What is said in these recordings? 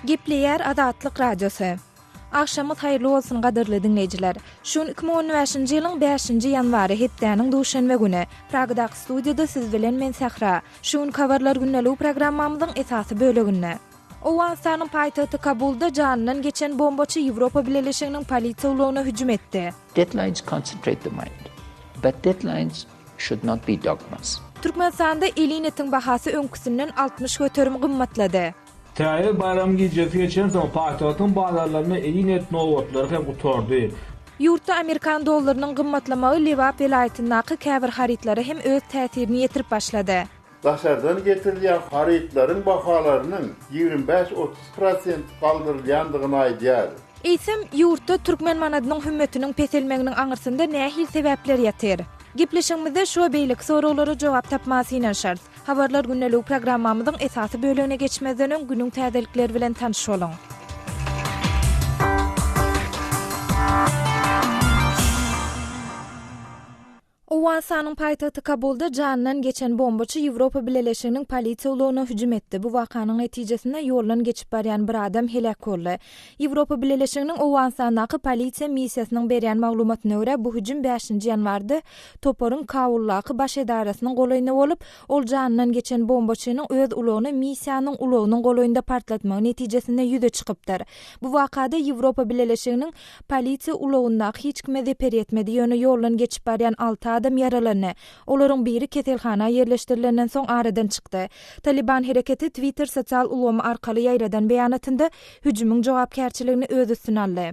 Gepleýär Azatlyk Radiosy. Agşamyňyz haýyrly bolsun gadyrly diňleýjiler. Şu gün 2015-nji ýylyň bäşinji ýanwary hepdäniň duşenbe güni. Pragadaky studiýada siz bilen men Sähra. Şu günki Habarlar gündeligi programmamyzyň esasy böleginde. Owganystanyň paýtagty Kabulda janyndan geçen bombaçy Ýewropa Bileleşiginiň polisiýa ulagyna hüjüm etdi. Deadlines concentrate the mind, but deadlines should not be dogmas. Türkmenistanda elin etiň bahasy öňküsinden 60% gymmatlady. Täze baýram gijesi geçensoň, paýtagtyň bazarlarynda elin et nobatlary hem gutardy. Ýurtda amerikan dollarynyň gymmatlamagy Lebap welaýatyndaky käbir harytlara hem öz täsirini ýetirip başlady. Daşardan getirilýän harytlaryň bahalarynyň 25-30 prosent galdyrylýandygyny aýdýar. Eýsem, ýurtda türkmen manadynyň hümmetiniň peselmeginiň aňyrsynda nähili sebäpler ýatyr? Gepleşigimizde şu we beýleki soraglara jogap tapmaga synanyşarys. Habarlar gündeligi programmamyzyň esasy bölegine geçmezden öň günüň täzelikleri bilen tanyş boluň. Owganystanyň paýtagty Kabulda janyndan geçen bombaçy Ýewropa Bileleşiginiň polisiýa ulagyna hüjüm etdi. Bu wakanyň netijesinde ýoldan geçip barýan bir adam heläk boldy. Ýewropa Bileleşiginiň Owganystandaky polisiýa missiýasynyň berýän maglumatyna görä, bu hüjüm bäşinji ýanwarda toparyň Kabuldaky baş edarasynyň golaýynda bolup, ol janyndan geçen bombaçynyň öz ulagyny missiýanyň ulagynyň golaýynda partlatmagy netijesinde ýüze çykypdyr. Bu wakada Ýewropa Bileleşiginiň Polisiýa ulagyndaky hiç kime zeper ýetmedi, ýöne ýoldan geçip barýan alty adam ýaralandy. Olaryň biri keselhana ýerleşdirilenden soň aradan çykdy. Talyban hereketi Twitter sosial ulgamy arkaly ýaýradan beýanatynda hüjümiň jogapkärçiligini öz üstüne aldy.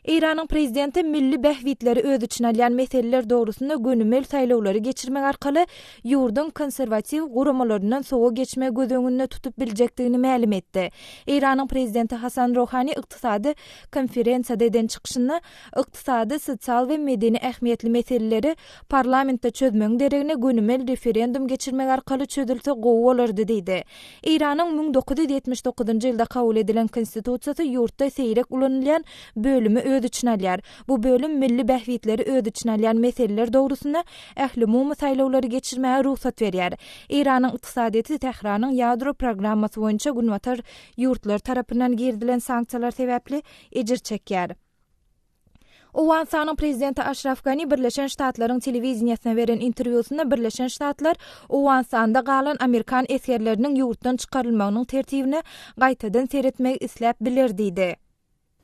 Eýranyň prezidenti milli bähbitleri öz içine alýan meseleler dogrusynda gönümel saýlawlary geçirmek arkaly ýurduň konserwatiw guramalaryndan sowa geçmegi göz öňünde tutup biljekdigini mälim etdi. Eýranyň prezidenti Hasan Rohani ykdysady konferensiýada eden çykyşynda ykdysady, sosial we medeni ähmiýetli meseleleri parlamentde çözmegiň deregine gönümel referendum geçirmek arkaly çözülse gowy bolardy diýdi. Eýranyň 1979-njy ýylda kabul edilen Konstitusiýasy ýurtda seýrek ulanylýan bölümi öz içine alýar. Bu bölüm milli bähbitleri öz içine alýan meseleler dogrusynda ählumumy saýlawlary geçirmäge rugsat berýär. Eýranyň ykdysadyýeti Tähranyň ýadro programmasy boýunça Günbatar ýurtlary tarapyndan girizilen sanksiýalar sebäpli ejir çekýär. Owganystanyň prezidenti Aşraf Gani Birleşen Ştatlaryň telewideniýesine beren interwýusynda Birleşen Ştatlar Owganystanda galan amerikan esgerleriniň ýurtdan çykarylmagynyň tertibine gaýtadan seretmegi isläp biler diýdi.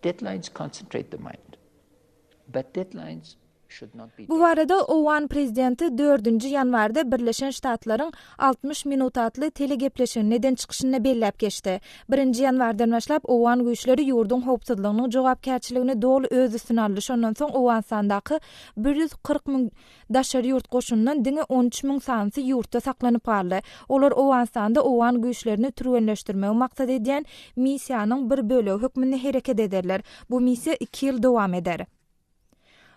Deadlines concentrate the mind. But deadlines Bu barada owgan prezidenti dördünji ýanwarda Birleşen Ştatlaryň 60 minut atly telegepleşiginde eden çykyşynda belläp geçdi. Birinji ýanwardan başlap owgan güýçleri ýurduň howpsuzlygynyň jogapkärçiligini doly öz üstüne aldy, şondan soň Owganystandaky 140 müň daşary ýurt goşunyndan diňe 13 müň sanysy ýurtda saklanyp galdy. Olar Owganystanda owgan güýçlerini türgenleşdirmegi maksat edýän missiýanyň bir bölegi hökmünde hereket ederler. Bu missiýa iki ýyl dowam eder.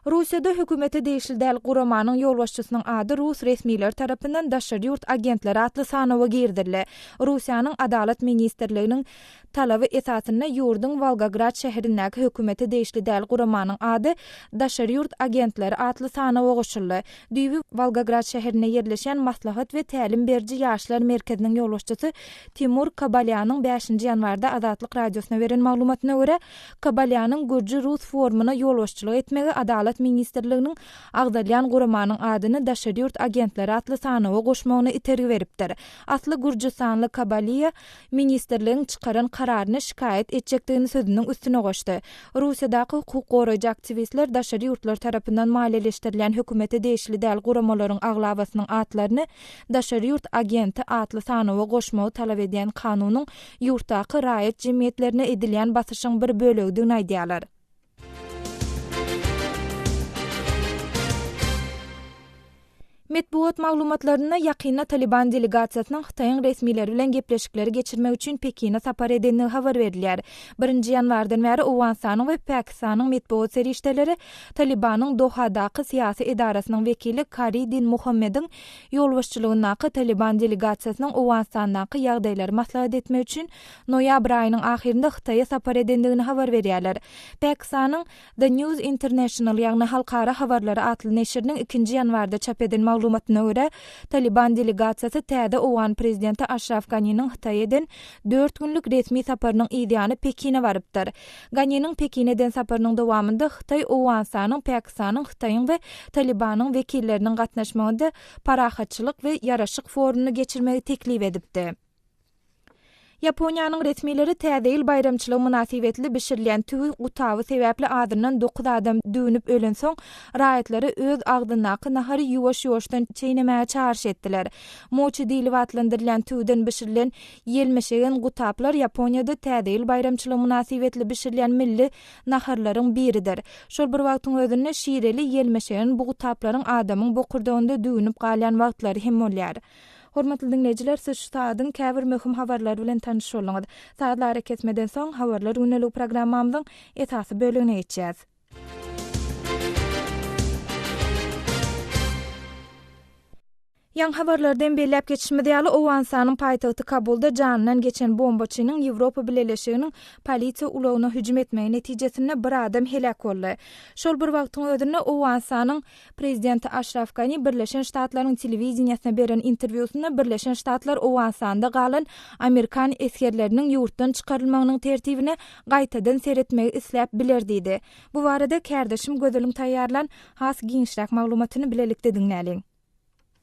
Russiýada hökümete degişli däl guramanyň ýolbaşçysynyň ady rus resmileri tarapyndan daşary ýurt agentleri atly sanawa girizildi. Russiýanyň Adalat ministrliginiň talaby esasynda ýurduň Wolgograd şäherindäki hökümete degişli däl guramanyň ady daşary ýurt agentleri atly sanawa goşuldy. Düýbi Wolgograd şäherinde ýerleşýän Maslahat we tälim beriji ýaşlar merkeziniň ýolbaşçysy Timur Kabalýanyň bäşinji ýanwarda Azatlyk Radiosyna beren maglumatyna görä, Kabalýanyň gürji-rus forumyna ýolbaşçylyk etmegi Adalat ministrliginiň agzalýan guramanyň adyny daşary ýurt agentleri atly sanawa goşmagyna itergi beripdir. Asly gürjüstanly Kabalýa ministrligiň çykaran kararyna şikaýat etjekdigini sözüniň üstüne goşdy. Russiýadaky hukuk goraýjy aktiwistler daşary ýurtlar tarapyndan maliýeleşdirilýän hökümete degişli däl guramalaryň aglabasynyň atlaryny daşary ýurt agenti atly sanawa goşmagy talap edýän kanunyň ýurtdaky raýat jemgyýetlerine edilýän basyşyň bir bölegidigini aýdýarlar. Metbugat maglumatlarynda ýakynda Talyban delegasiýasynyň Hytaýyň resmileri bilen gepleşikleri geçirmek üçin Pekine sapar edendigi habar berilýär. Birinji ýanwardan bäri Owganystanyň we Pakistanyň metbugat serişdeleri Talybanyň Dohadaky syýasy edarasynyň wekili Kari Din Muhammediň ýolbaşçylygyndaky Talyban delegasiýasynyň Owganystandaky ýagdaýlary maslahat etmek üçin noýabr aýynyň ahyrynda Hytaýa sapar edendigini habar berýärler. Pakistanyň The News International, ýagny Halkara habarlary atly neşiriniň ikinji ýanwarda çap eden. maglumatyna görä, Talyban delegasiýasy täze owgan prezidenti Aşraf Ganiniň Hytaýa eden dört günlük resmi saparynyň yzýany Pekine barypdyr. Ganiniň Pekine eden saparynyň dowamynda Hytaý Owganystanyň, Pakistanyň, Hytaýyň we Talybanyň wekilleriniň gatnaşmagynda parahatçylyk we ýaraşyk forumyny geçirmegi teklip edipdi. Ýaponiýanyň resmileri Täze ýyl baýramçylygy mynasybetli bişirilýän tüwi gutaby sebäpli azyndan dokuz adam düwnüp ölensoň, raýatlary öz agzyndaky nahary ýuwaş-ýuwaşdan çeýnemäge çagyryş etdiler. Moçi diýlip atlandyrylýan tüwüden bişirilen ýelmeşegen gutaplar Ýaponiýada Täze ýyl baýramçylygy mynasybetli bişirilýän milli naharlaryň biridir. Şol bir wagtyň özünde şireli ýelmeşegen bu gutaplaryň adamyň bokurdagynda düwünip galýan wagtlary hem bolýar. Hormatly diňleýjiler, siz şu sagadyň käbir möhüm habarlary bilen tanyş bolduňyz. Sazly arakesmeden soň, Habarlar gündeligi programmamyzyň esasy bölegine geçýäs. Ýaňy habarlarda hem belläp geçişimiz ýaly, Owganystanyň paýtagty Kabulda janyndan geçen bombaçynyň Ýewropa Bileleşiginiň polisiýa ulagyna hüjüm etmegi netijesinde bir adam heläk boldy. Şol bir wagtyň özünde Owganystanyň Prezidenti Aşraf Gani Birleşen Ştatlaryň telewideniýesine beren interwýusynda Birleşen Ştatlar Owganystanda galan amerikan esgerleriniň ýurtdan çykarylmagynyň tertibine gaýtadan seretmegi isläp biler diýdi. Bu barada kärdeşim Gözeliň taýýarlan has giňişräk maglumatyny bilelikde diňläliň.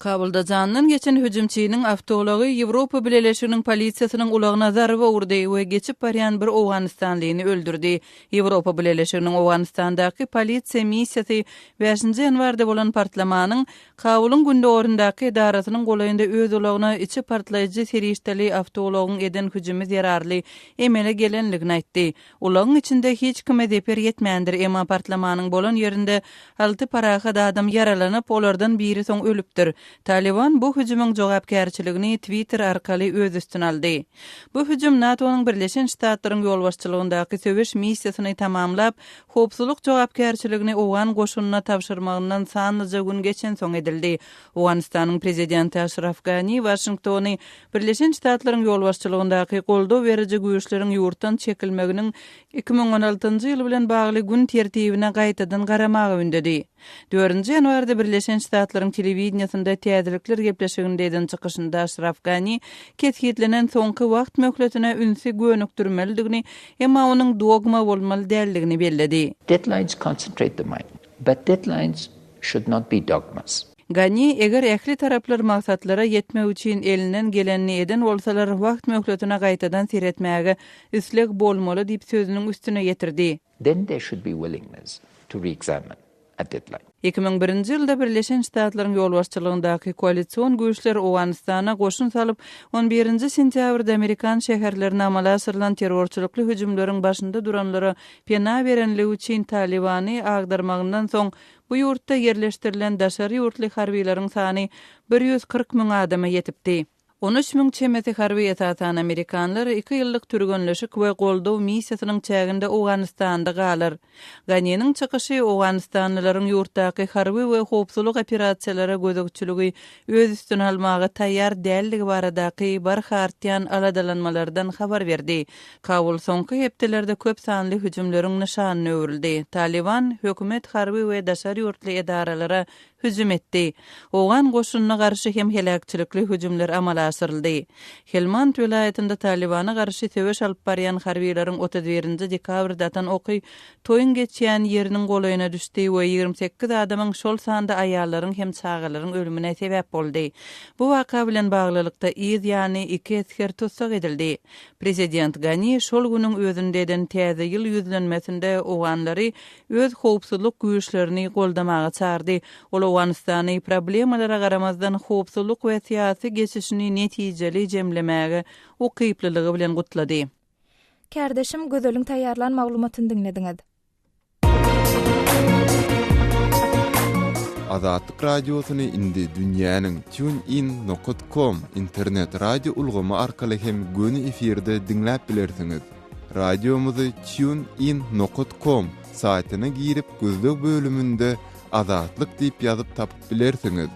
Kabulda janyndan geçen hüjümçiniň awtoulagy Ýewropa Bileleşiginiň polisiýasynyň ulagyna zarba urdy we geçip barýan bir owganystanlyny öldürdi. Ýewropa Bileleşiginiň Owganystandaky polisiýa missiýasy bäşinji ýanwarda bolan partlamanyň Kabulyň gündogaryndaky edarasynyň golaýynda öz ulagyna içi partlaýjy serişdeli awtoulagyň eden hüjümi zerarly emele gelendigini aýtdy. Ulagyň içinde hiç kime zeper ýetmändir, emma partlamanyň bolan ýerinde alty parahat adam ýaralanyp, olardan biri soň ölüpdir. Talyban bu hüjümiň jogapkärçiligini Twitter arkaly öz üstüne aldy. Bu hüjüm NATO-nyň Birleşen Ştatlaryň ýolbaşçylygyndaky söweş missiýasyny tamamlap, howpsuzlyk jogapkärçiligini owgan goşunyna tabşyrmagyndan sanlyja gün geçensoň edildi. Owganystanyň prezidenti Aşraf Gani Waşingtony Birleşen Ştatlaryň ýolbaşçylygyndaky goldaw beriji güýçleriň ýurtdan çekilmeginiň 2016-njy ýyl bilen bagly gün tertibine gaýtadan garamaga ündedi. Dördünji ýanwarda Birleşen Ştatlaryň telewideniýesinde täzelikler gepleşiginde eden çykyşynda Aşraf Gani kesgitlenen soňky wagt möhletine ünsi gönükdirmelidigini, emma onuň dogma bolmaly däldigini belledi. Deadlines concentrate the mind, but deadlines should not be dogmas. Gani, eger ähli taraplar maksatlara ýetmek üçin elinden gelenini eden bolsalar, wagt möhletine gaýtadan seretmäge isleg bolmaly diýip sözüniň üstüne ýetirdi. Then there should be willingness to re-examine a deadline. 2001-nji ýylda Birleşen Ştatlaryň ýolbaşçylygyndaky koalision güýçler Owganystana goşun salyp, on birinji sentýabrda amerikan şäherlerine amala aşyrylan terrorçylykly hüjümleriň başynda duranlara pena berenligi üçin Talybany agdarmagyndan soň Bu ýurtda ýerleşdirilen daşary ýurtly harbylaryň sany 140 müň adama ýetipdi. 13 müň çemesi harby, esasan amerikanlar, iki ýyllyk türgenleşik we goldaw missiýasynyň çäginde Owganystanda galar. Ganiniň çykyşy owganystanlylaryň ýurtdaky harby we howpsuzlyk operasiýalara gözegçiligi öz üstüne almaga taýýar däldigi baradaky barha artýan aladalanmalardan habar berdi. Kabul soňky hepdelerde köp sanly hüjümleriň nyşanyna öwrüldi. Talyban hökümet harby we daşary ýurtly edaralara hüjüm etdi. Owgan goşunyna garşy hem heläkçilikli hüjümler amala aşyryldy. Helmand welaýatynda Talybana garşy söweş alyp barýan harbylaryň 31 nji dekabrda atan oky Toýuň geçýän ýeriniň golaýyna düşdi we 28 adamyň, şol sanda aýallaryň hem çagalaryň ölümine sebäp boldy. Bu waka bilen baglylykda yz ýany iki esger tussag edildi. Prezident Gani şol günüň özünde eden Täze ýyl ýüzlenmesinde owganlary öz howpsuzlyk güýçlerini goldamaga çagyrdy. Ol Owganystany problemalara garamazdan howpsuzlyk we syýasy geçişini netijeli jemlemäge ukyplylygy bilen gutlady. Kärdeşim Gözeliň taýýarlan maglumatyny diňlediňiz. Azatlyk Radiosyny indi dünýäniň TuneIn nokat com internet radio ulgamy arkaly hem göni efirde diňläp bilersiňiz. Radiomyzy TuneIn nokat com saýtyna girip gözleg bölüminde Azatlyk diýip ýazyp tapyp bilersiňiz.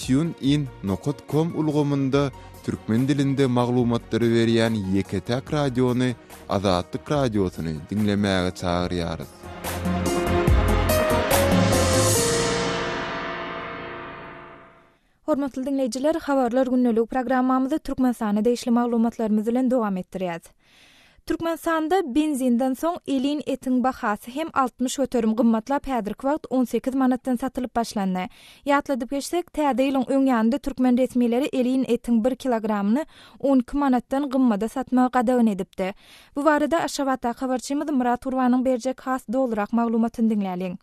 TuneIn nokat com ulgamynda türkmen dilinde maglumatlary berýän ýeke-täk radiony Azatlyk Radiosyny diňlemäge çagyrýarys. Hormatly diňleýjiler, Habarlar gündeligi programmamyzy Türkmenistana degişli maglumatlarymyz bilen dowam etdirýäs. Türkmenistanda benzinden soň elin etiň bahasy hem 60% gymmatlap, häzirki wagt 18 manatdan satylyp başlandy. Ýatladyp geçsek, täze ýylyň öň ýanynda türkmen resmileri elin etiň bir kilogramyny 12 manatdan gymmada satmagy gadagan edipdi. Bu barada Aşgabatdaky habarçymyz Myrat Gurbanyň berjek has dolurak maglumatyny diňläliň.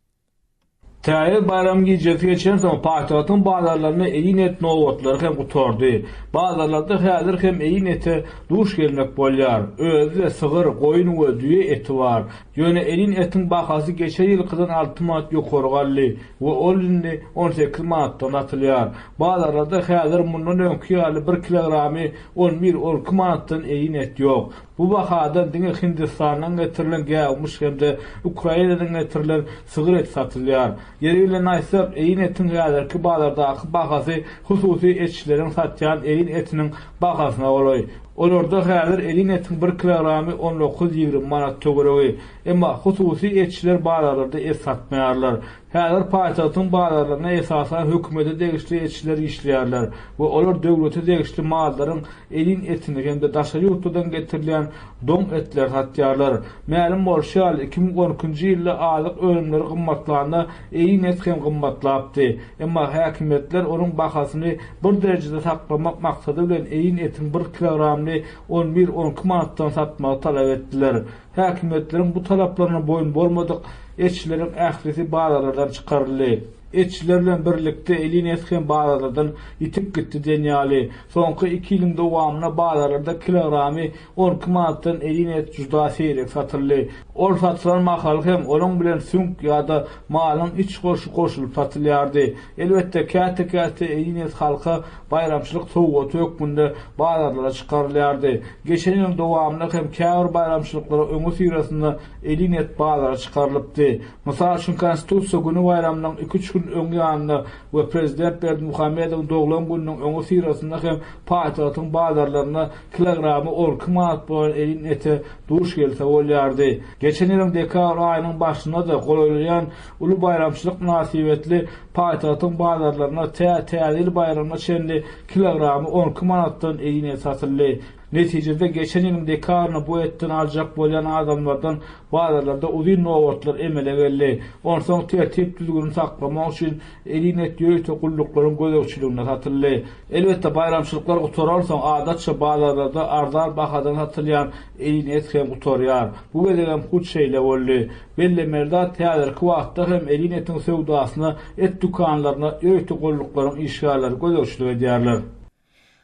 Täze baýram gijesi geçensoň, paýtagtyň bazarlarynda egin et nobatlary hem gutardy. Bazarlarda häzir hem egin ete duş gelmek bolýar. Özi-de sygyr, goýun we düýe eti bar. Ýöne elin etiň bahasy geçen ýylkydan alty manat ýokary galdy we ol indi 18 manatdan satylýar. Bazarlarda häzir mundan öňki ýaly bir kilogramy on bir, on iki manatdan egin et ýok. Bu bahadan diňe Hindistandan getirilen gäwmiş hem-de Ukrainadan getirilen sygyr eti satylýar. Ýeri gelende aýtsak, egin etiň häzirki bazardaky bahasy hususy etçileriň satýan egin etiniň bahasyna golaý. Olarda häzir egin etiň bir kilogramy on dokuz-ýigrimi manat töweregi. Emma hususy etçiler bazarlarda et satmaýarlar. Häzir paýtagtyň bazarlarynda esasan hökümete degişli etçiler işleýärler we olar döwlete degişli mallaryň elin etini hem-de daşary ýurtlardan getirilýän doň etleri satýarlar. Mälim bolşy ýaly, 2012-nji ýylda azyk önümleri gymmatlanda elin et hem gymmatlapdy. Emma häkimiýetler onuň bahasyny bir derejede saklamak maksady bilen elin etiň bir kilogramyny on bir-on iki manatdan satmagy talap etdiler. Häkimiýetleriň bu talaplaryna boýun bolmadyk etçileriň ählisi bazarlardan çykaryldy. Etçiler bilen birlikde elin et hem bazarlardan ýitip gitdi diýen ýaly. Soňky iki ýylyň dowamynda bazarlarda kilogramy 12 manatdan elin et juda seýrek satyldy. Ol satylan mahaly hem onuň bilen süňk ýa-da malyň iç goşy goşulyp satylýardy. Elbetde, käte-käte elin et halka baýramçylyk sowgaty hökmünde bazarlara çykarylýardy. Geçen ýylyň dowamynda hem käbir baýramçylyklaryň öňüsyrasynda elin et bazara çykarylypdy. Mysal üçin, Konstitusiýa güni baýramynyň iki-üç gün öň ýanynda we prezident Berdimuhamedowyň doglan gününiň öňüsyrasynda hem paýtagtyň bazarlarynda kilogramy 12 manat bolan elin ete duş gelse bolýardy. Geçen ýylyň dekabr aýynyň başynda-da golaýlaýan uly baýramçylyk mynasybetli paýtagtyň bazarlarynda tä Täze ýyl baýramyna çenli kilogramy 12 manatdan egin et satyldy. Netijede, geçen ýylyň dekabrynda bu etden aljak bolýan adamlardan bazarlarda uzyn nobatlar emele geldi. Onsoň tertip-düzgüni saklamak üçin elin et ýörite gulluklaryň gözegçiliginde satyldy. Elbetde, baýramçylyklar gutaransoň, adatça bazarlarda arzan bahadan satylýan elin et hem gutarýar. Bu gezegem hut şeýle boldy. Bellemeli zat, häzirki wagtda hem elin etiň söwdasyna et dükanlaryna ýörite gulluklaryň işgärleri gözegçilik edýärler.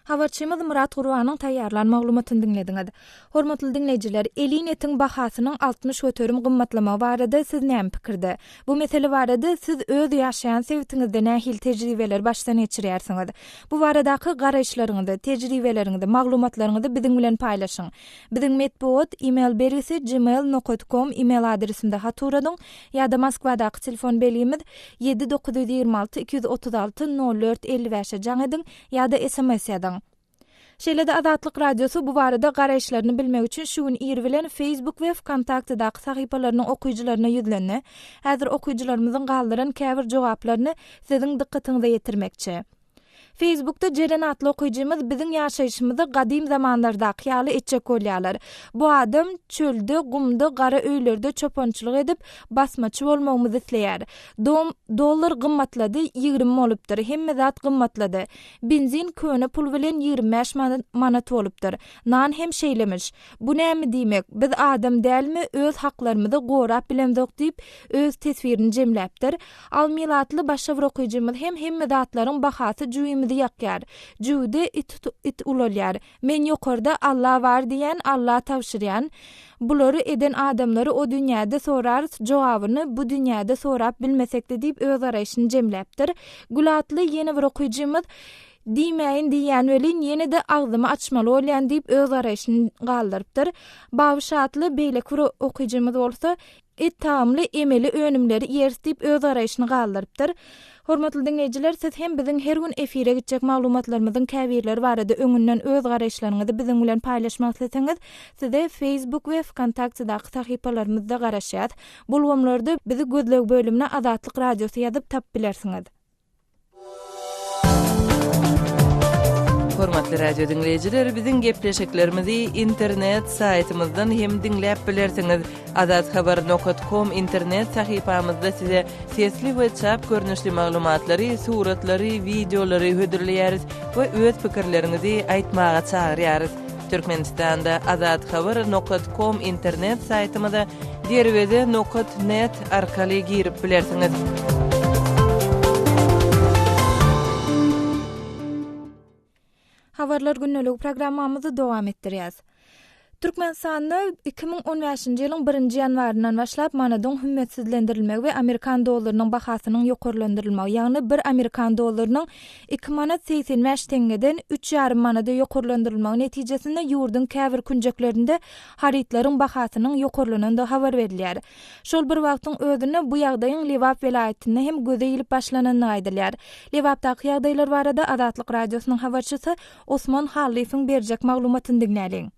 Habarçymyz Myrat Gurbanyň taýýarlan maglumatyny diňlediňiz. Hormatly diňleýjiler, elin etiň bahasynyň 60% gymmatlamagy barada siz näme pikirde? Bu mesele barada siz öz ýaşaýan sebitiňizde nähili tejribeleri başdan geçirýärsiňiz? Bu baradaky garaýyşlaryňyzy, tejribeleriňizi, maglumatlaryňyzy biziň bilen paýlaşyň. Biziň metbugat email belgisi gmail nokat kom email adresimize hat ugradyň ýa-da Moskwadaky telefon belgimiz 7 926 236 04 55-e jaň ediň ýa-da sms ýazyň. Şeýle-de Azatlyk Radiosy bu barada garaýyşlaryny bilmek üçin şu gün ir bilen Facebook we Wkontaktedaky sahypalarynyň okyjylaryna ýüzlendi. Häzir okyjylarymyzyň galdyran käbir jogaplaryny siziň dykgatyňyza ýetirmekçi. Feýsbukda Jeren atly okyjymyz biziň ýaşaýşymyzy gadym zamanlardaky ýaly etjek bolýarlar. Bu adam çölde, gumda, gara öýlerde çopançylyk edip, basmaçy bolmagymyzy isleýär. Dom, dollar gymmatlady, 20 bolupdyr, hemme zat gymmatlady. Benzin köne pul bilen 25 manat bolupdyr. Nan hem şeýlemiş. Bu näme diýmek? Biz adam dälmi, öz haklarymyzy gorap bilemzok diýip, öz teswirini jemläpdir. Almil atly başga bir okyjymyz hem hemme zatlaryň bahasy jübimizi ýakýar. Jübüde it it ulalýar. Men ýokarda Alla bar diýýän, Alla tabşyrýan. Bulary eden adamlary o dünýäde sorarys, jogabyny bu dünýäde sorap bilmesekde diýip öz garaýşyny jemläpdir. Gül atly ýene bir okyjymyz Diýmäýin diýýän welin ýene-de agzymy açmaly bolýan diýip öz garaýşyny galdyrypdyr. Babyş atly beýleki bir okyjymyz bolsa Et tagamly emeli önümleri iýeris diýip öz garaýşyny galdyrypdyr. Hormatly diňleýjiler siz hem biziň her gün efire gitjek maglumatlarymyzyň käbirleri barada öňünden öz garaýyşlaryňyzy biziň bilen paýlaşmak isleseňiz size Facebook we Wkontaktedaky sahypalarymyzda garaşýas. Bu ulgamlarda bizi gözleg bölümine Azatlyk Radiosy ýazyp tapyp bilersiňiz. Hormatly radio diňleýjiler, biziň gepleşiklerimizi internet saýtymyzdan hem diňläp bilersiňiz. Azathabar nokat kom internet sahypamyzda size sesli we çap görnüşli maglumatlary, suratlary, wideolary hödürleýäris we öz pikirleriňizi aýtmaga çagyrýarys. Türkmenistanda Azathabar nokat kom internet saýtymyza Derweze nokat net arkaly girip bilersiňiz. Habarlar gündeligi programmamyzy dowam etdirýäs. Türkmenistanda 2015-nji ýylyň birinji ýanwaryndan başlap manadyň hümmetsizlendirilmegi we amerikan dollarynyň bahasynyň ýokarlandyrylmagy, ýagny bir amerikan dollarynyň iki manat 85 teňňeden üç ýarym manada ýokarlandyrylmagy netijesinde ýurduň käbir künjeklerinde harytlaryň bahasynyň ýokarlanandygy habar berilýär. Şol bir wagtyň özünde bu ýagdaýyň Lebap welaýatynda hem göze ilip başlanandygy aýdylýar. Lebapdaky ýagdaýlar barada Azatlyk Radiosynyň habarçysy Osman Hallyýewiň berjek maglumatyny diňläliň.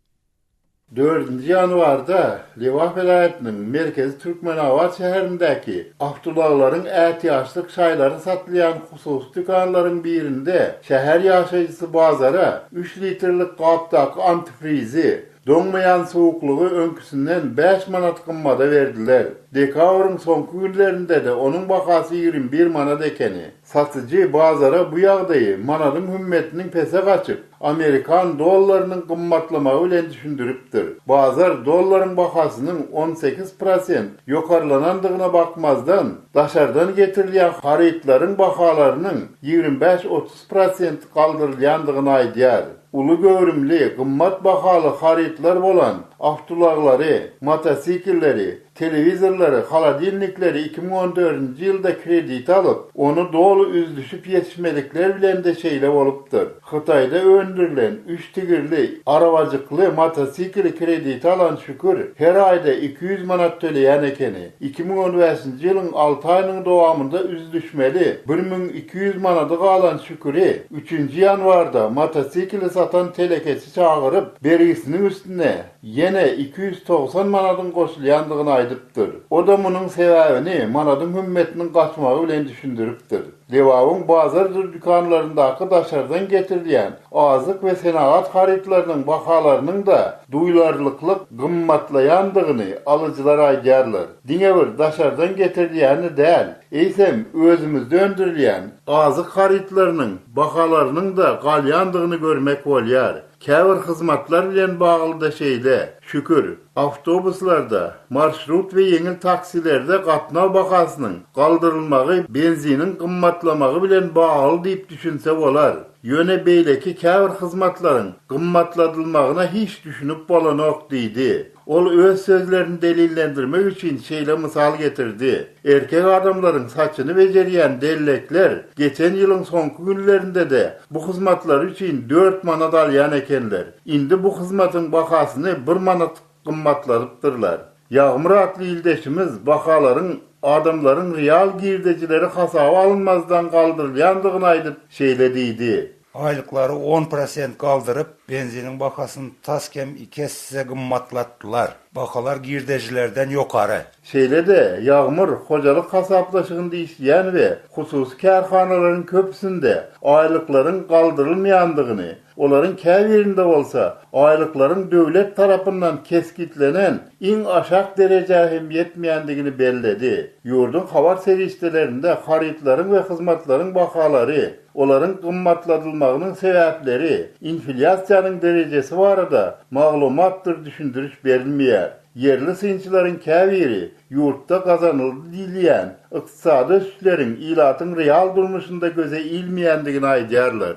Dördünji ýanwarda Lebap welaýatynyň merkezi Türkmenabat şäherindäki awtoulaglaryň ätiýaçlyk şaýlary satylýan hususy dükanlaryň birinde şäher ýaşaýjysy bazara üç litrlik gapdaky antifrizi, Doňmaýan suwuklygy öňküsinden bäş manat gymmada berdiler. Dekabryň soňky günlerinde-de onuň bahasy 21 manat ekeni. Satyjy bazara bu ýagdaýy manadyň hümmetiniň pese gaçyp, amerikan dollarynyň gymmatlamagy bilen düşündiripdir. Bazar dollaryň bahasynyň 18 prosent ýokarlanandygyna bakmazdan, daşardan getirilýän harytlaryň bahalarynyň 25-30 prosent galdyrylýandygyny aýdýar. Uly göwrümli, gymmat bahaly harytlar bolan awtoulaglary, motosiklleri, telewizorlary, holodilnikleri 2014-nji ýylda kredite alyp, ony doly üzlüşip ýetişmedikler bilen-de şeýle bolupdyr. Hytaýda öndürilen üç tigirli, arabajykly motosikli kredite alan Şükür her aýda 200 manat töleýän ekeni. 2015-nji ýylyň alty aýynyň dowamynda üzlüşmeli 1200 manady galan Şüküri üçünji ýanwarda motosikli satan telekeçi çagyryp, bergisiniň üstüne ýene 290 manadyň goşulýandygyny aýdypdyr. O-da munuň sebäbini manadyň hümmetiniň gaçmagy bilen düşündiripdir. Lebabyň bazardyr dükanlaryndaky daşardan getirilýän azyk we senagat harytlarynyň bahalarynyň-da duýlarlykly gymmatlaýandygyny alyjylar aýdýarlar. Diňe bir daşardan getirilýäni däl, eýsem, özümizde öndürilýän azyk harytlarynyň bahalarynyň-da galýandygyny görmek bolýar. Käbir hyzmatlar bilen bagly-da şeýle. Şükür, awtobuslarda, marşrut we ýeňil taksilerde gatnaw bahasynyň galdyrylmagy benziniň gymmatlamagy bilen bagly diýip düşünse bolar. Ýöne beýleki käbir hyzmatlaryň gymmatladylmagyna hiç düşünip bolanok diýdi. Ol öz sözlerini delillendirmek üçin şeýle mysal getirdi, Erkek adamlaryň saçyny bejerýän dellekler geçen ýylyň soňky günlerinde-de bu hyzmatlary üçin dört manat alýan ekenler. Indi bu hyzmatyň bahasyny bir manat gymmatladypdyrlar. Ýagmyr atly ildeşimiz bahalaryň adamlaryň real girdejileri hasaba alynmazdan galdyrylýandygyny aýdyp, şeýle diýdi. Aýlyklary on prosent galdyryp, benziniň bahasyny tas kem iki esse gymmatlatdylar. Bahalar girdejilerden ýokary. Şeýle-de, Ýagmyr hojalyk hasaplaşygynda işleýän we hususy kärhanalaryň köpüsinde aýlyklaryň galdyrylmaýandygyny, olaryň käbirinde bolsa aýlyklaryň döwlet tarapyndan kesgitlenen iň aşak derejä hem ýetmeýändigini belledi. Ýurduň habar serişdelerinde harytlaryň we hyzmatlaryň bahalary, olaryň gymmatladylmagynyň sebäpleri, inflýasiýanyň derejesi barada maglumatdyr düşündiriş berilmeýär. Ýerli synçylaryň käbiri ýurtda gazanyldy diýilýän ykdysady ösüşleriň ilatyň real durmuşynda göze ilmeýändigini aýdýarlar.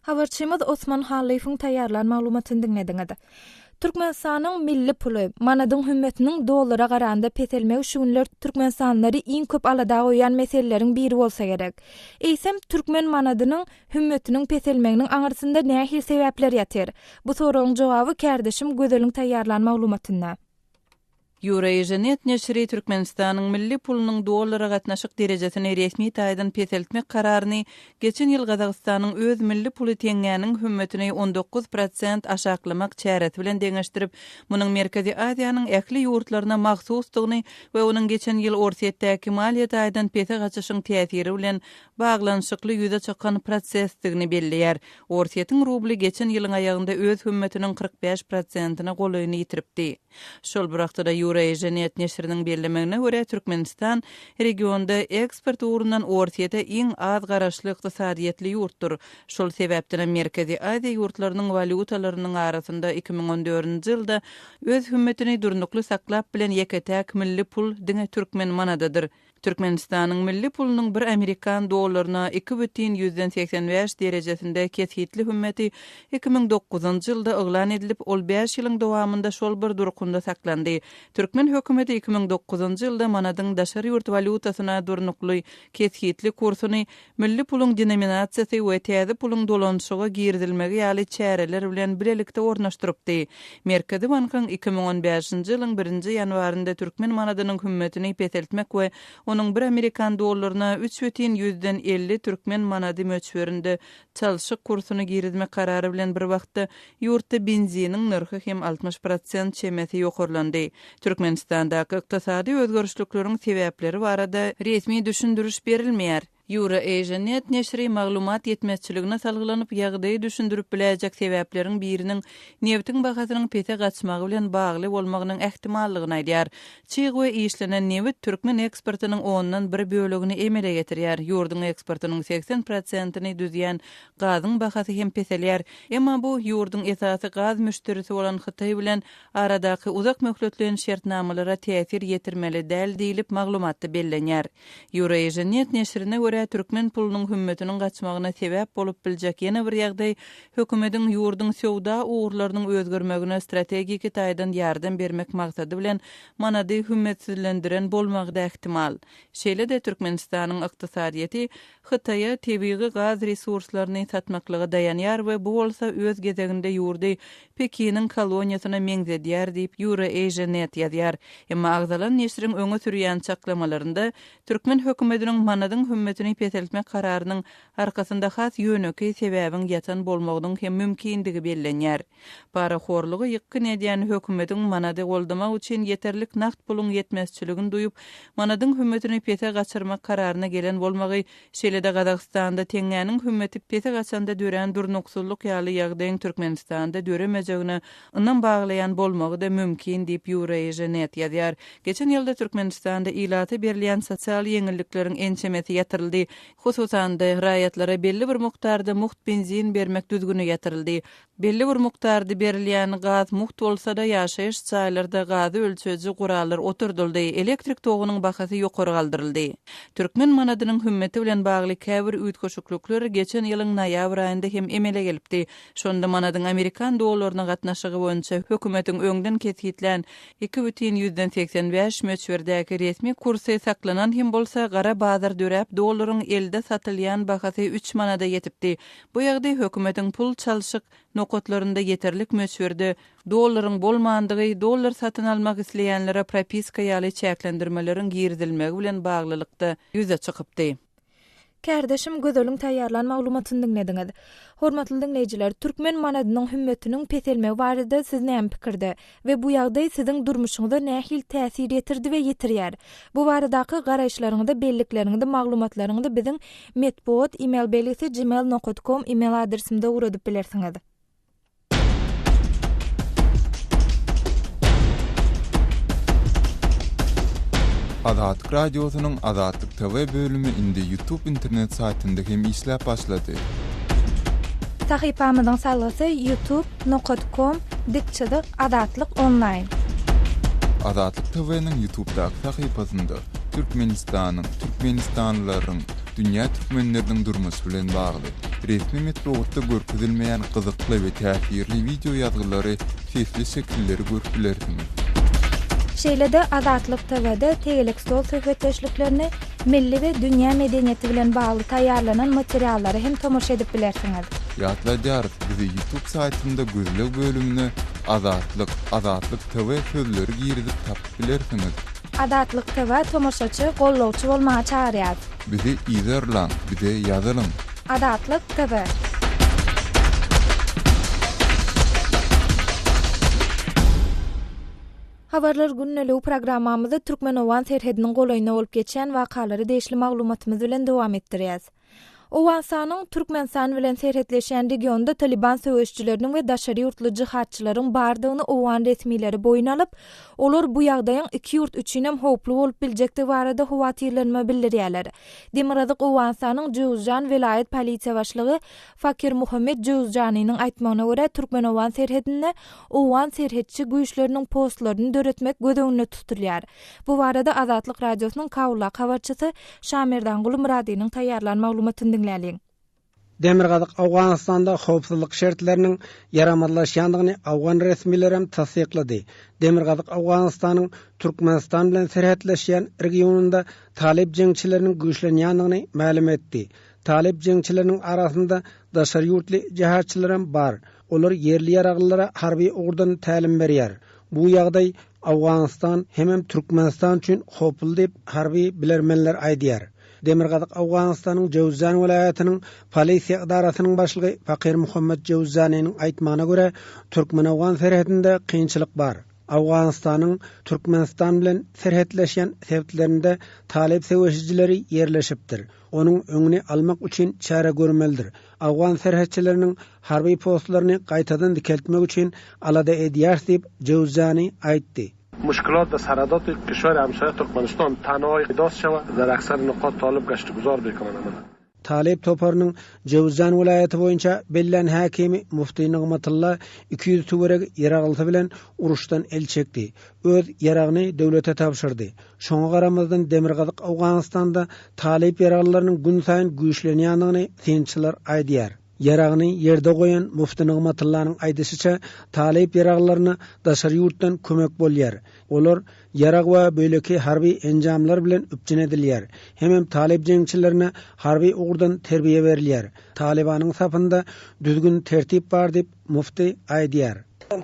Habarçymyz Osman Hallyýewiň taýýarlan maglumatyny diňlediňiz. Türkmenistanyň milli puly, manadyň hümmetiniň dollara garanda peselmegi şu günler türkmenistanlylary iň köp alada goýýan meseleleriň biri bolsa gerek. Eýsem, türkmen manadynyň hümmetiniň peselmeginiň aňyrsynda nähili sebäpler ýatyr? Bu soragyň jogaby kärdeşim Gözeliň taýýarlan maglumatynda. Eurasianet neşiri Türkmenistanyň milli pulunyň dollara gatnaşyk derejesini resmi taýdan peseltmek kararyny geçen ýyl Gazagystanyň öz milli puly teňňäniň hümmetini 19 prosent aşaklamak çäresi bilen deňeşdirip, munuň Merkezi Aziýanyň ähli ýurtlaryna mahsusdygyny we onuň geçen ýyl Orsýetdäki maliýe taýdan pese gaçyşyň täsiri bilen baglanyşykly ýüze çykan prosesdigini belleýär. Orsýetiň rubly geçen ýylyň aýagynda öz hümmetiniň 45 prosentine golaýyny ýitiripdi. Şol bir wagtda-da Eurasianet neşiriniň bellemegine görä, Türkmenistan regionda eksport ugrundan Orsýete iň az garaşly ykdysadyýetli ýurtdur. Şol sebäpdenem Merkezi Aziýa ýurtlarynyň walýutalarynyň arasynda 2014-nji ýylda öz hümmetini durnukly saklap bilen ýeke-täk milli pul diňe türkmen manadydyr. Türkmenistanyň milli pulunyň bir amerikan dollaryna 2,85 derejesinde kesgitli hümmeti 2009-njy ýylda yglan edilip, ol bäş ýylyň dowamynda şol bir durkunda saklandy. Türkmen hökümeti 2009-njy ýylda manadyň daşary ýurt walýutasyna durnukly kesgitli kursuny Milli puluň denominasiýasy we täze puluň dolanyşyga girizilmegi ýaly çäreler bilen bilelikde ornaşdyrypdy. Merkezi bankyň 2015-nji ýylyň birinji ýanwarynda türkmen manadynyň hümmetini peseltmek we onuň bir amerikan dollaryna üç bütin ýüzden 50 türkmen manady möçberinde çalşyk kursuny girizmek karary bilen bir wagtda ýurtda benziniň nyrhy hem 60 prosent çemesi ýokarlandy. Türkmenistandaky ykdysady özgerişlikleriň sebäpleri barada resmi düşündiriş berilmeýär. Eurasianet neşiri maglumat ýetmezçiligine salgylanyp, ýagdaýy düşündirip biläýjek sebäpleriň biriniň nebitiň bahasynyň pese gaçmagy bilen bagly bolmagynyň ähtimallygyny aýdýar. Çig we işlenen nebit türkmen eksportynyň ondan bir bölegini emele getirýär. Ýurduň eksportynyň 80 prosentini düzýän gazyň bahasy hem peselýär. Emma bu, ýurduň esasy gaz müşderisi bolan Hytaý bilen aradaky uzak möhletleýin şertnamalara täsir ýetirmeli däl diýlip, maglumatda bellenýär. Eurasianet neşirine görä, türkmen pulunyň hümmetiniň gaçmagyna sebäp bolup biljek ýene bir ýagdaý, hökümetiň ýurduň söwda ugurlarynyň özgermegine strategiki taýdan ýardam bermek maksady bilen manady hümmetsizlendiren bolmagy-da ähtimal. Şeýle-de, Türkmenistanyň ykdysadyýeti Hytaýa tebigy gaz resurslaryny satmaklyga daýanýar we bu bolsa öz gezeginde ýurdy Pekiniň koloniýasyna meňzedýär diýip, Eurasianet ýazýar. Emma agzalan neşiriň öňe sürýän çaklamalarynda türkmen hökümetiniň manadyň hümmetini peseltmek kararynyň arkasynda has ýönekeý sebäbiň ýatan bolmagynyň hem mümkindigi bellenýär. Parahorluga ýykgyn edýän hökümetiň manady goldamak üçin ýeterlik nagt puluň ýetmezçiligini duýup, manadyň hümmetini pese gaçyrmak kararyna gelen bolmagy, şeýle-de Gazagystanda teňňäniň hümmeti pese gaçanda dörän durnuksyzlyk ýaly ýagdaýyň Türkmenistanda döremejegine ynam baglaýan bolmagy-da mümkin diýip, Eurasianet ýazýar. Geçen ýylda Türkmenistanda ilata berilýän sosial ýeňillikleriň ençemesi ýatyryldy. Hususan-da, raýatlara belli bir mukdarda mugt benzin bermek düzgüni ýatyryldy. Belli bir mukdarda berilýän gaz mugt bolsa-da, ýaşaýyş jaýlarda gazy ölçeýji gurallar oturdyldy, elektrik togunyň bahasy ýokary galdyryldy. Türkmen manadynyň hümmeti bilen bagly käbir üýtgeşiklikler geçen ýylyň noýabr aýynda hem emele gelipdi. Şonda manadyň amerikan dollaryna gatnaşygy boýunça hökümetiň öňden kesgitlän 2,85 möçberdäki resmi kursy saklanan hem bolsa, gara bazar döräp, dollaryň elde satylýan bahasy üç manada ýetipdi. Bu ýagdaý hökümetiň pul çalşyk nokatlarynda ýeterlik möçberde dollaryň bolmandygy, dollar satyn almak isleýänlere propiska ýaly çäklendirmeleriň girizilmegi bilen baglylykda ýüze çykypdy. Kärdeşim Gözeliň taýýarlan maglumatyny diňlediňiz. Hormatly diňleýjiler, türkmen manadynyň hümmetiniň peselmegi barada siz näme pikirde we bu ýagdaý siziň durmuşyňyza nähili täsir ýetirdi we ýetirýär? Bu baradaky garaýyşlaryňyzy, bellikleriňizi, maglumatlaryňyzy biziň metbugat email belgisi gmail nokat kom email adresimize ugradyp bilersiňiz. Azatlyk Radiosynyň Azatlyk TV bölümi indi YouTube internet saýtynda hem işläp başlady. Sahypamyzyň salgysy youtube nokat kom dik çyzyk azatlyk onlaýn. Azatlyk TV-niň YouTubedaky sahypasynda Türkmenistanyň, türkmenistanlylaryň, dünýä türkmenleriniň durmuşy bilen bagly, resmi metbugatda görkezilmeýän gyzykly we täsirli wideo ýazgylary, sesli şekilleri görüp bilersiňiz. Şeýle-de Azatlyk TW-de tegelek stol söhbetdeşliklerini, milli we dünýä medeniýeti bilen bagly taýýarlanan materiallara hem tomaşa edip bilersiňiz. Ýatladýarys, bizi YouTube saýtynda gözleg bölümine. Azatlyk, Azatlyk TV sözleri girizip tapyp bilersiňiz. Azatlyk TV tomaşaçy, gollawçy bolmaga çagyrýas. Bizi yzarlaň, bize ýazylyň. Azatlyk TV. Habarlar gündeligi programmamyzy türkmen-owgan serhediniň golaýynda bolup geçýän wakalara degişli maglumatymyz bilen dowam etdirýäs. Owganystanyň Türkmenistan bilen serhetleşýän regionda Talyban söweşijileriniň we daşary ýurtly jihadçylaryň bardygyny owgan resmileri boýun alyp, olar bu ýagdaýyň iki ýurt üçinem howply bolup biljekdigi barada howatyrlanma bildirýärler. Demirgazyk Owganystanyň Jöwüzjan welaýat polisiýa başlygy Fakir Muhammet Jöwüzjanynyň aýtmagyna görä, türkmen-owgan serhedinde owgan serhetçi güýçleriniň postlaryny döretmek göz öňünde tutulýar. Bu barada Azatlyk Radiosynyň Kabuldaky habarçysy Şamerdanguly Myradynyň taýýarlan maglumatyny diňläliň. Demirgazyk Owganystanda howpsuzlyk şertleriniň ýaramazlaşýandygyny owgan resmilerem tassyklady. Demirgazyk Owganystanyň Türkmenistan bilen serhetleşýän regionynda talyp jeňçileriniň güýçlenýändigini mälim etdi. Talyp jeňçileriniň arasynda daşary ýurtly jehatçylaram bar. Olar ýerli ýaraglylara harby ugurdan tälim berýär. Bu ýagdaý Owganystan hemem Türkmenistan üçin howply diýip, harby bilermenler aýdýar. Demirgazyk Owganystanyň Jöwüzjan welaýatynyň polisiýa edarasynyň başlygy Fakir Muhammet Jöwüzjanynyň aýtmagyna görä, türkmen-owgan serhedinde kynçylyk bar. Owganystanyň Türkmenistan bilen serhetleşýän sebitlerinde talyp söweşijileri ýerleşipdir. Onuň öňüni almak üçin çäre görmelidir. Owgan serhetçileriniň harby postlaryny gaýtadan dikeltmek üçin alada edýäris diýip, Jöwzjani aýtdy. Muşkilat da sarhadat kişwer hemsaýa Türkmenistan tanaý dos şewa dar akser nukat talyp gaştyguzar bekonamana. Talyp toparynyň Jöwzjan welaýaty boýunça bellän häkimi Mufti Nygmatylla 200 töweregi ýaraglysy bilen uruşdan el çekdi. Öz ýaragyny döwlete tabşyrdy. Şoňa garamazdan Demirgazyk Owganystanda talyp ýaraglylarynyň günsaýyn güýçlenýändigini synçylar aýdýar. Ýaragyny ýerde goýan Mufti Nygmatyllanyň aýdyşyça, talyp ýaraglylaryna daşary ýurtdan kömek bolýar. Olar ýarag we beýleki harby enjamlar bilen üpjün edilýär. Hemem talyp jeňçilerine harby ugurdan terbiýe berilýär. Talybanyň sapynda düzgün-tertip bar diýip, mufti aýdýar.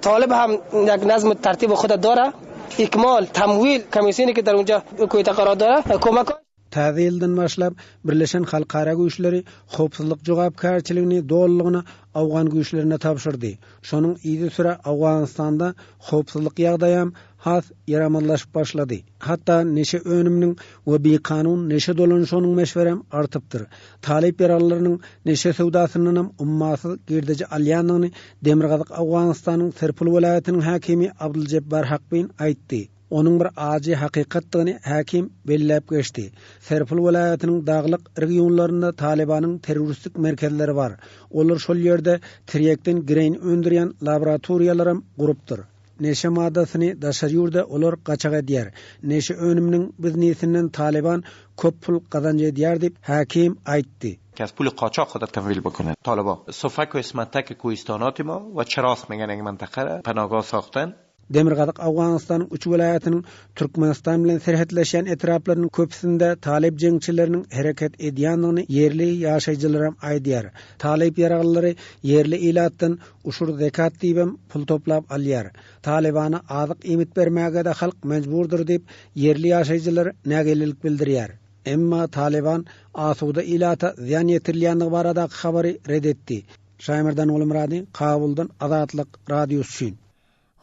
Talyp hem ýek nazm tertip huda dora, ikmal, tamwil komissiýony ki der unja koýta karar dora, komak. Täze ýyldan başlap, Birleşen halkara güýçleri howpsuzlyk jogapkärçiligini dolulygyna owgan güýçlerine tabşyrdy. Şonuň yzysüre Owganystanda howpsuzlyk ýagdaýam has ýaramazlaşyp başlady. Hatda neşe önüminiň we bikanun neşe dolanyşygynyň möçberem artypdyr. Talyp ýaraglylarynyň neşe söwdasyndanam ummasyz girdeji alýandygyny Demirgazyk Owganystanyň Serpul welaýatynyň häkimi Abduljebbar Hakbin aýtdy. Onuň bir ajy hakykatdygyny häkim belläp geçdi. Serpul welaýatynyň daglyk regionlarynda Talybanyň terroristik merkezleri bar. Olar şol ýerde tirýekden gireýin öndürýän laboratoriýalaram gurupdyr. Neşe maddasyny daşary ýurda olar gaçak edýär. Neşe önüminiň biznesinden Talyban köp pul gazanç edýär diýip, häkim aýtdy. Ki az pul qaçaq xuda temwil bikune. Talyba sofak we ismatek kowistanati ma we çiras megan eng mentaqe re penagah saxten. Demirgazyk Owganystanyň üç welaýatynyň Türkmenistan bilen serhetleşýän etraplarynyň köpüsinde talyp jeňçileriniň hereket edýändigini ýerli ýaşaýjylaram aýdýar. Talyp ýaraglylary ýerli ilatdan uşur-zekat diýibem pul toplap alýar. Talybana azyk-iýmit bermäge-de halk mejburdyr diýip, ýerli ýaşaýjylar nägilelik bildirýär. Emma Talyban asuda ilata zyýan ýetirilýändigi baradaky habary ret etdi. Şaýmerdan Gulmyrady, Kabuldan Azatlyk Radiosy üçin.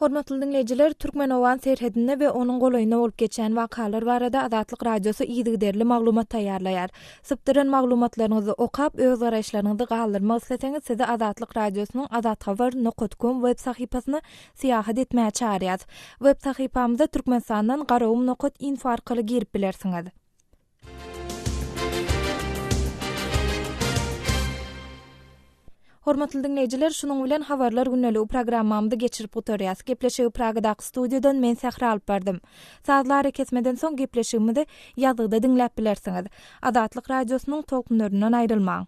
Hormatly diňleýjiler, türkmen-owgan serhedinde we onuň golaýynda bolup geçýän wakalar barada Azatlyk Radiosy yzygiderli maglumat taýýarlaýar. Sypdyran maglumatlaryňyzy okap, öz garaýyşlaryňyzy galdyrmak isleseňiz, sizi Azatlyk Radiosynyň azathabar nokat kom web sahypasyna syýahat etmäge çagyrýas. Web sahypamyza Türkmenistandan garagum nokat info arkaly girip bilersiňiz. Hormatly diňleýjiler, şunuň bilen Habarlar gündeligi programmamyzy geçirip gutarýas. Gepleşigi Pragadaky studiýadan men Sähra alyp bardym. Sazly arakesmeden soň gepleşigimizi ýazgyda diňläp bilersiňiz. Azatlyk Radiosynyň tolkunlaryndan aýrylmaň.